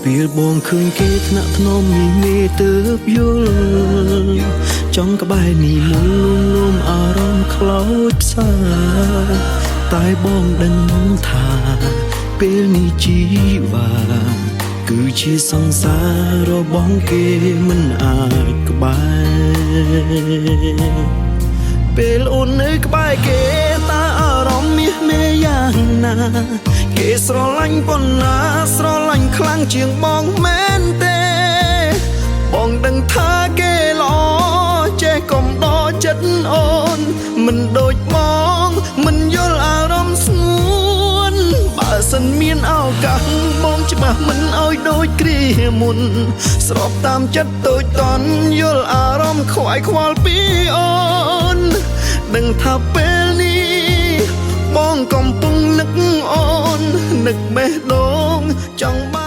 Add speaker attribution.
Speaker 1: ពេលបងឃើញគេថ្នាក់ថ្នមមីមេទៅបយល់ចង់ក្បែរនេះមុនលួងលោមអារម្មណ៍ខ្លោចផ្សាតែបងដឹងថាពេលនេះជីវ៉ាគឺជាសង្សាររបស់គេមិនអាចក្បែរ ពេលអូននៅក្បែរគេតើអារម្មណ៍មាសមេយ៉ាងណា គេស្រឡាញ់ប៉ុណ្ណាស្រឡាញ់ខ្លាំងជាងបងមែនទេ បងដឹងថាគេល្អចេះកុំដចិត្តអូន មិនដូចបងមិនយល់អារម្មណ៍ស្ងួនបើសិនមានឱកាសបងច្បាស់មិនអោយដូចគ្រាមុន ស្របតាមចិត្តតូចតន់យល់អារម្មណ៍ខ្វាយខ្វល់ពីអូន ដឹងថាពេលនេះបងកំពុងនឹកអូននឹកបេះដូងចង់បាន